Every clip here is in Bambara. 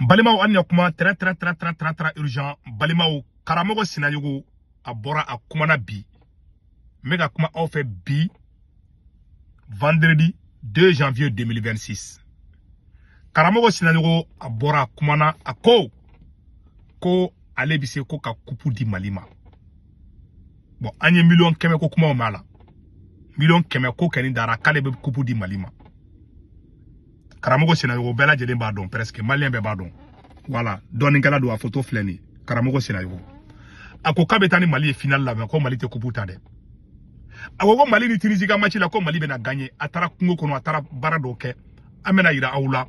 N balimaw, an ɲa kuma très très très très très très urgent. Balimaw, karamɔgɔ Sinayogo a bɔra a kumana bi. N bɛ ka kuma aw fɛ bi, vendredi 2 janvier 2026. Karamɔgɔ Sinayogo a bɔra a kumana, a ko ko ale bɛ se ko ka coupe di Mali ma. Bon, an ye 100 000 000 ko kumaw mɛn a la, 100 000 000 ko kɛni dara k'ale bɛ coupe di Mali ma. Karamɔgɔ Sinayogo, bɛɛ lajɛlen b'a dɔn, presque malien bɛɛ b'a dɔn. Voilà, dɔɔninkɛla don, a photo filɛ nin ye. Karamɔgɔ Sinayogo a ko k'a bɛ taa ni Mali ye finale la, mais ko Mali tɛ coupe ta dɛ. A ko ko Mali ni Tunisie ka match la, ko Mali bɛna gagner. A taara kungo kɔnɔ, a taara baara dɔw kɛ, an bɛna yira aw la.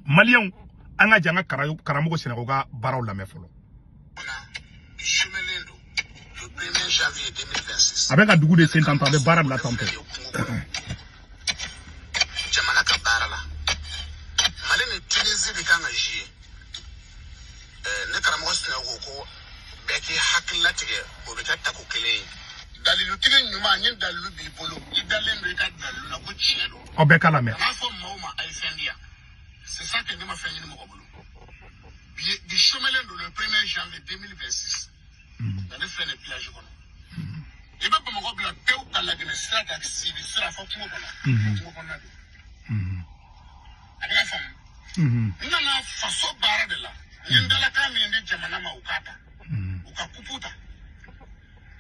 Maliyɛnw, an ka jɛ an ka karamɔgɔ Sinayogo ka baaraw lamɛn fɔlɔ. Bi sumɛlen don le 1er janvier 2026. A bɛ ka dugu de sen tantɔ, a bɛ baara de la tantɔ. Jamana ka baara la, Mali ni Tunisie de kan ka jouer. Ne karamɔgɔ Sinayogo ko bɛɛ k'i hakili latigɛ, o bɛ kɛ tako kelen ye. Dalilutigi ɲuman ni dalilu b'i bolo, i dalen don i ka dalilu la ko tiɲɛ don. Aw bɛɛ k'a lamɛn. Kan'a fɔ maaw ma a ye fɛn di yan. C'est ça que ne ma fɛn ɲini mɔgɔ bolo. Bi sumɛlen don le 1er janvier 2026, nka ne filɛ nin plage kɔnɔ. I bɛ Bamakɔ bila pewu ka Laginɛ sira kan, Sibi sira fɔ kungo kɔnɔ, kungo kɔnɔna don. A bɛ ka faamu. N nana faso baara de la. N ye n dalakan min di jamana ma, u k'a ta, u ka coupe ta.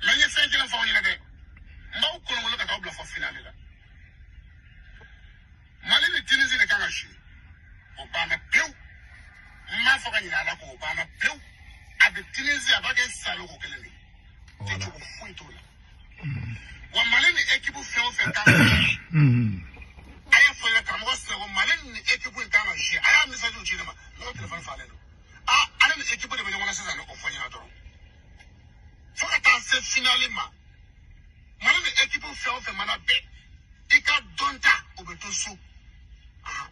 Mais n ye fɛn kelen fɔ aw ɲɛna dɛ, n b'aw kolonkolon ka t'aw bila fɔ finale la. Mali ni Tunisie de kan ka jouer, o banna pewu. N m'a fɔ ka ɲinɛ ala kɔ, o banna pewu. A bɛ Tunisie, a b'a kɛ saloko kelen de ye. Kɛcogo foyi t'o la. Wa Mali ni équipe fɛn o fɛn kan ka jouer, a y'a fɔ n ye, karamɔgɔ Sinayogo, Mali ni équipe in kan ka jouer, a y'a message ci ne ma, ne ka téléphone falen don. A ale ni équipe de bɛ ɲɔgɔn na sisan dɛ, o fɔ n ɲɛna dɔrɔn. Fo ka taa se finale ma, Mali ni équipe fɛn o fɛn mana bɛn, i ka dɔn ta, o bɛ to so.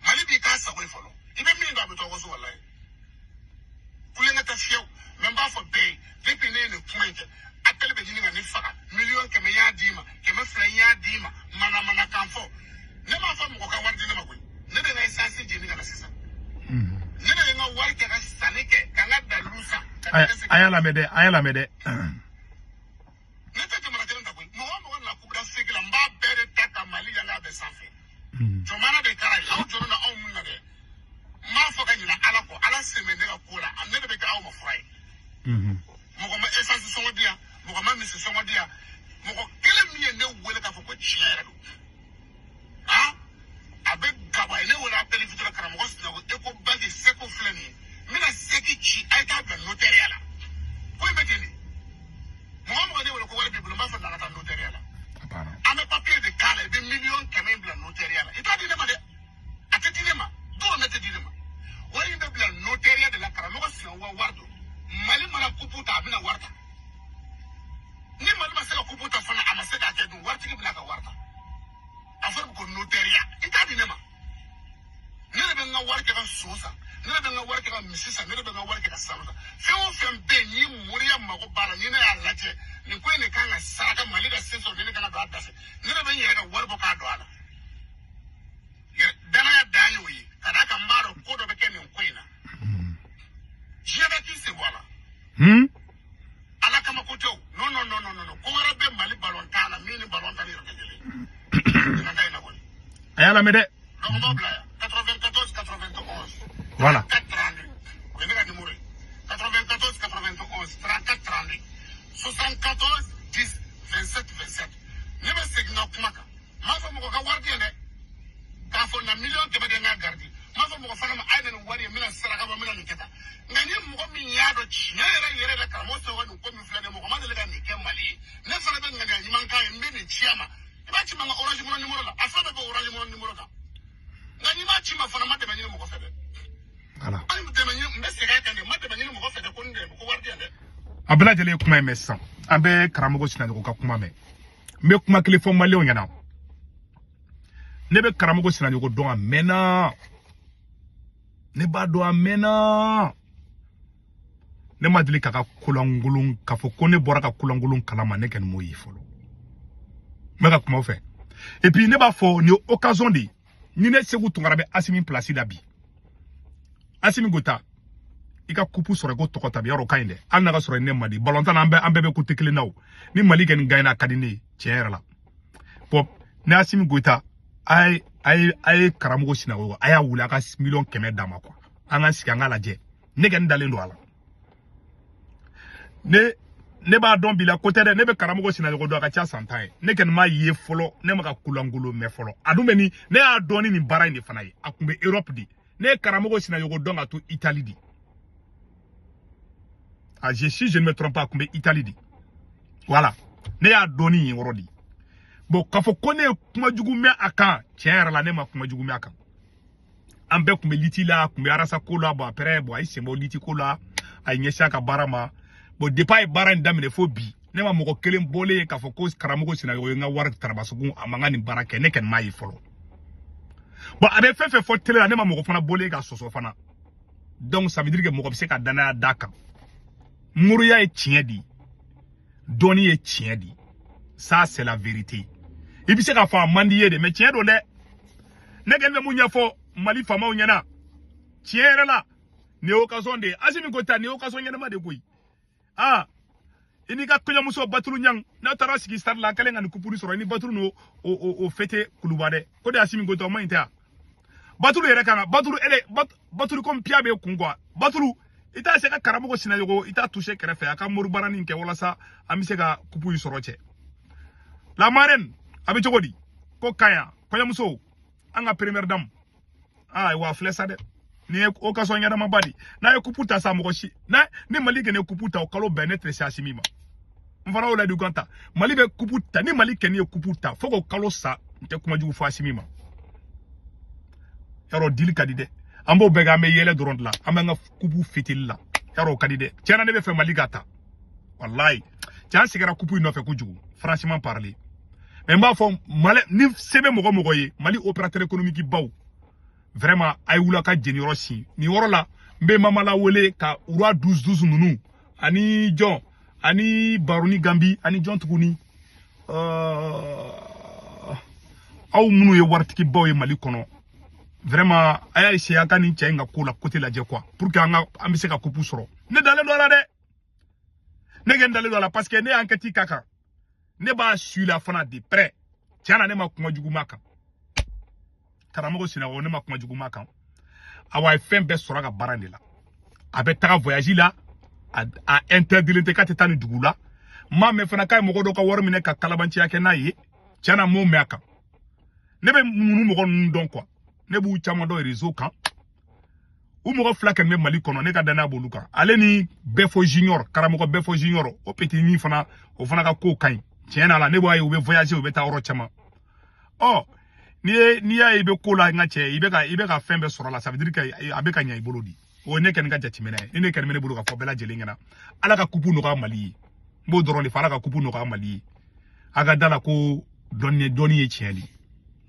Mali b'i k'a sago ye fɔlɔ, i bɛ min dɔn, a bɛ to aw ka so. Walayi, kulonkɛ tɛ fiyewu. Mais n b'a fɔ bɛɛ ye, depuis ne ye nin kuma in kɛ, appel bɛ ɲini ka ne faga. 100 000 000 n y'a d'i ma, 200 n y'a d'i ma, manamanakan fɔ. Ne m'a fɔ mɔgɔ ka wari di ne ma koyi. Ne bɛ n ka essence jeni ka na sisan. Ne bɛ n ka wari kɛ ka sanni kɛ, ka n ka dalilu san ka A y'a lamɛn dɛ, a y'a lamɛn dɛ. Ne tɛ jamana kelen ta koyi. Mɔgɔ o mɔgɔ nana Coupe d'Afrique la, n b'a bɛɛ de ta ka Mali yanga bɛɛ sanfɛ. Jɔnmana de kɛra ye, aw jɔrɔ na anw mun na dɛ. N m'a fɔ ka ɲinɛ ala kɔ, ala sen bɛ ne ka ko la, ne de bɛ kɛ aw ma fura ye. Mɔgɔ ma essence sɔngɔ di yan, mɔgɔ ma misi sɔngɔ di yan. Mɔgɔ kelen min ye ne wele k'a fɔ ko tiɲɛ yɛrɛ don, ah, a bɛ gaba, a ye ne wele appel vidéo la: "Karamɔgɔ Sinayogo, Ecobank seko filɛ nin ye, n bɛna seki ci, a ye taa bila notariat la." Ko in bɛ ten de. Mɔgɔ o mɔgɔ ne wele ko wari b'i bolo, n b'a fɔ na ka taa notariat la. A banna. An bɛ papier de k'a la, i bɛ 100 000 000 in bila notariat la. I t'a di ne ma dɛ, a tɛ di ne ma don, ne tɛ di ne ma. Wari in bɛ bila notariat de la. Karamɔgɔ Sinayogo ka wari don. Mali mana coupe ta, a bɛna wari ta. Ni Mali ma se ka coupe ta fana, a ma se k'a kɛ dun, waritigi bɛna ka wari ta. A fɔra ko notariat, i t'a di ne ma. Ne de bɛ n ka wari kɛ ka so san, ne de bɛ n ka wari kɛ ka misi san, ne de bɛ n ka wari kɛ ka sanu san. Fɛn o fɛn bɛ yen ni moriya mago b'a la, ni ne y'a lajɛ, nin ko in de kan ka saraka Mali ka se sɔrɔ, ni ne kan ka don a da fɛ, ne de bɛ n yɛrɛ ka wari bɔ k'a don a la. Danaya dan y'o ye, ka d'a kan n b'a dɔn ko dɔ bɛ kɛ nin ko in na. Diɲɛ bɛɛ k'i sen bɔ a la. Ala kama ko tɛ o. Non, non, non, non, non, ko wɛrɛ bɛ Mali balontan na min ni balontan ni yɔrɔ tɛ kelen ye. Nin ta in na kɔni. A y'a lamɛn dɛ. Donc n b'aw bila yan, 94 91 Voilà. 4 32, o ye ne ka numéro ye, 94 91 34 32, 74 10 27 27. Ne bɛ segin n ka kuma kan. N m'a fɔ mɔgɔ ka wari di yan dɛ, k'a fɔ na 100 000 de n ka garidi. N m'a fɔ mɔgɔ fana ma a ye na nin wari ye, n bɛna saraka bɔ, n bɛna nin kɛ tan. Nka ni mɔgɔ min y'a dɔn tiɲɛ yɛrɛ yɛrɛ la, karamɔgɔ Sɔgɔ, nin ko min filɛ nin ye, mɔgɔ ma deli ka nin kɛ Mali ye, ne fana bɛ ŋaniya ɲuman k'a ye, n bɛ nin ci a ma. I b'a ci ma n ka Orange Money numéro la, a fɛn bɛɛ bɛ Orange Money numéro kan. Nka n'i m'a ci ma fana, n ma dɛmɛ ɲini mɔgɔ fɛ dɛ. Voilà. Hali dɛmɛ ɲini, n bɛ segin a kan dɛ, n ma dɛmɛ ɲini mɔgɔ fɛ dɛ, ko n dɛmɛ ko wari di yan dɛ. A bɛɛ lajɛlen ye kuma in mɛn sisan. An bɛ karamɔgɔ Sinayogo ka kuma mɛn. N bɛ kuma kelen fɔ maliyɛnw ɲɛna. Ne bɛ karamɔgɔ Sinayogo dɔn, a mɛnna. Ne b'a dɔn, a mɛnna. Ne ma deli k'a ka kolankolon k'a fɔ ko ne bɔra ka kolankolon kalama, ne kɔni m'o ye fɔlɔ. N bɛ ka kuma aw fɛ. Et puis ne b'a fɔ, nin ye occasion de ye. Ni ne Segu Tunkara bɛ Asimi place la bi, Assimi Goïta, i ka coupe sɔrɔ i ko tɔgɔ ta bi yɔrɔ ka ɲi dɛ. Hali n'a ka sɔrɔ ne Mali balontan na, an bɛɛ bɛ côté kelen na o. Ni Mali kɛ nin gagné, a ka di ne ye tiɲɛ yɛrɛ la. Bon, ni Assimi Goïta a ye karamɔgɔ Sinayogo, a y'a wuli a ka 100 000 000 d'a ma quoi. An ka sigi, an ka lajɛ. Ne kɔni dalen don a la. Ne b'a dɔn bi la ko tɛ dɛ. Ne bɛ karamɔgɔ Sinayogo dɔn, a ka ca san 10 ye. Ne kɔni m'a ye fɔlɔ, ne ma ka kolangolo mɛn fɔlɔ. A dun bɛ ni ne y'a dɔn ni nin baara in de fana ye. A kun bɛ Europe de. Ne ye karamɔgɔ Sinayogo dɔn ka to Italie de. Ah, si je ne me trompe pas, a kun bɛ Italie de. Voilà, ne y'a dɔn ni yen yɔrɔ de. Bon, k'a fɔ ko ne ye kuma jugu mɛn a kan, tiɲɛ yɛrɛ la, ne ma kuma jugu mɛn a kan. An bɛɛ kun bɛ lutte la, a kun bɛ arasa ko la. Bon, après, bon, a ye sen bɔ lutte ko la, a ye ɲɛsin a ka baara ma. Bon, depuis a ye baara in daminɛ fo bi, ne ma mɔgɔ kelen bɔlen ye k'a fɔ ko karamɔgɔ Sinayogo ye n ka wari tarabasugun, a man ka nin baara kɛ. Ne kɔni m'a ye fɔlɔ. Bon, a bɛ fɛn fɛn fɔ télé la, ne ma mɔgɔ fana bɔlen ka sɔsɔ fana. Donc ça veut dire que mɔgɔ bɛ se ka danaya d'a kan. Moriya ye tiɲɛ de ye, dɔnni ye tiɲɛ de ye, ça c'est la vérité. I bɛ se k'a fɔ a man di ye de, mais tiɲɛ don dɛ. Ne kɔni bɛ mun ɲɛfɔ Mali faamaw ɲɛna? Tiɲɛ yɛrɛ la, nin ye occasion de ye. Assimi Goïta, nin ye occasion ɲɛnama de koyi. Ah, i n'i ka kɔɲɔmuso Batulu Ɲang, n'a taara sigi stade la, a kɛlen ka nin coupe sɔrɔ, i ni Batulu n'o o fêter Kuluba dɛ. O de ye Assimi Goïta, o man ɲi tɛ wa? Batulu yɛrɛ kan ka Batulu ele Batulu comme piya bɛ kun quoi. Batulu, i t'a se ka karamɔgɔ Sinayogo, i t'a toucher kɛrɛfɛ, a ka moribaranin kɛ walasa an bɛ se ka coupe in sɔrɔ. Cɛ, la marraine, a bɛ cogo di? Ko ka ɲi kɔɲɔmuso, an ka première dame. Ah, wa filɛ sa dɛ, nin ye occasion ɲɛnamaba de. N'a ye coupe ta sa, mɔgɔ si n'a ni Mali kɛnɛ coupe ta, o kalo bɛɛ ne tɛ se Assimi ma. N fana y'o layidu ta. Mali bɛ coupe ta, ni Mali kɛnɛ ye coupe ta, fo k'o kalo sa, n tɛ kuma jugu fɔ Assimi ma. Yarɔ, dili ka di dɛ. An b'o bɛɛ kɛ, an bɛ yɛlɛ dɔrɔn de la, an b'an ka coupe fitili la. Yarɔ, o ka di dɛ. Tiɲɛna, ne bɛ fɛ Mali ka ta. Walayi, cɛ, an sɛgɛnna coupe in nɔfɛ kojugu, franchement parler. Mais n b'a fɔ Mali, ni se bɛ mɔgɔ mɔgɔ ye, Mali opérateur économique baw, vraiment, a ye wuli a ka jeniyɔrɔ si nin yɔrɔ la. N bɛ Mamala wele ka roi 12 12 ninnu ani jɔn ani Baroni Gambi ani jɔn tuguni, aw minnu ye waritigibaw ye Mali kɔnɔ, vraiment, a y'a essayer a ka nin cɛ in ka ko la côté lajɛ quoi, pour que an ka an bɛ se ka coupe sɔrɔ. Ne dalen don a la dɛ, ne kɛ n dalen don a la, parce que ne ye enquête k'a kan, ne b'a su la fana de près. Tiɲɛ na, ne ma kuma jugu ma kan karamɔgɔ Sinayogo, ne ma kuma jugu ma kan. Awa, a ye fɛn bɛɛ sɔrɔ a ka baara in de la. A bɛ taga voyage la, a interdit tɛ k'a tɛ taa nin dugu la. N m'a mɛn fana k'a ye mɔgɔ dɔ ka wari minɛ ka kalabanciya kɛ n'a ye. Tiɲɛ na, n m'o mɛn a kan. Ne bɛ ninnu mɔgɔ ninnu dɔn quoi, ne b'u caman dɔn réseau kan. U mɔgɔ fila kɛmɛ bɛ Mali kɔnɔ, ne ka danaya b'olu kan. Ale ni Bɛfo Junior, karamɔgɔ Bɛfo Junior, o petit min fana, o fana ka ko ka ɲi tiɲɛ na la. Ne b'a ye, u bɛ voyager, u bɛ taa yɔrɔ caman. Ɔ, n'i y'a ye i bɛ ko la, n ka cɛ, i bɛ ka fɛn bɛɛ sɔrɔ a la, ça veut dire que a bɛ ka ɲɛ i bolo di. O ye ne kɔni ka jateminɛ ye. Ni ne kɔni bɛ ne bolo ka fɔ bɛɛ lajɛlen ɲɛna, Ala ka coupe nɔgɔya Mali ye. N b'o dɔrɔn de fɔ, Ala ka coupe nɔgɔya Mali ye. A ka da la ko dɔnni ye tiɲɛ de ye,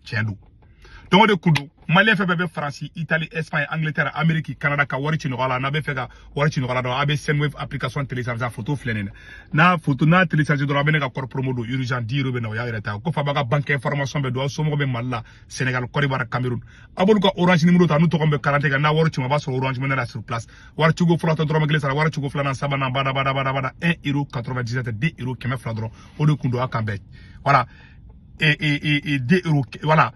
tiɲɛ don. Donc o de kun don, Malien fɛn fɛn bɛ Faransi, Italie, Espagne, Angleterre, Amérique, Canada, ka wari ci nɔgɔya la. N'a bɛ fɛ ka wari ci nɔgɔya la dɔrɔn, a bɛ Sendwave application télécharger. A photo filɛ nin ye. N'a photo n'a télécharger dɔrɔn, a bɛ ne ka code promo don urgent, 10 euros bɛ na. O y'a yɛrɛ ta ko fa b'a ka banque information bɛ don. Aw somɔgɔw bɛ Mali la, Sénégal, Côte d'Ivoire, Cameroun, a b'olu ka Orange numéro ta, n'u tɔgɔ bɛ carte kan. N'a wari ci ma, a b'a sɔrɔ Orange Money la sur place. Wari cigo fɔlɔ tɛ dɔrɔmɛ kelen sara, wari cigo filanan, sabanan, bada bada bada bada, 1 euro 97, 2 euro, 200 dɔrɔn. O de kun don. A kan bɛɛ, voilà, et 2 euros, voilà.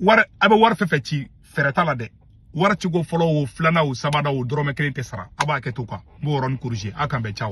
Wari a bɛ wari fɛn fɛn ci, fɛɛrɛ t'a la dɛ. Wari ciko fɔlɔ o, filanan o, sabanan o, dɔrɔmɛ kelen tɛ sara. A b'a kɛ to quoi, n b'o yɔrɔnin corriger. A kan bɛn, ciao.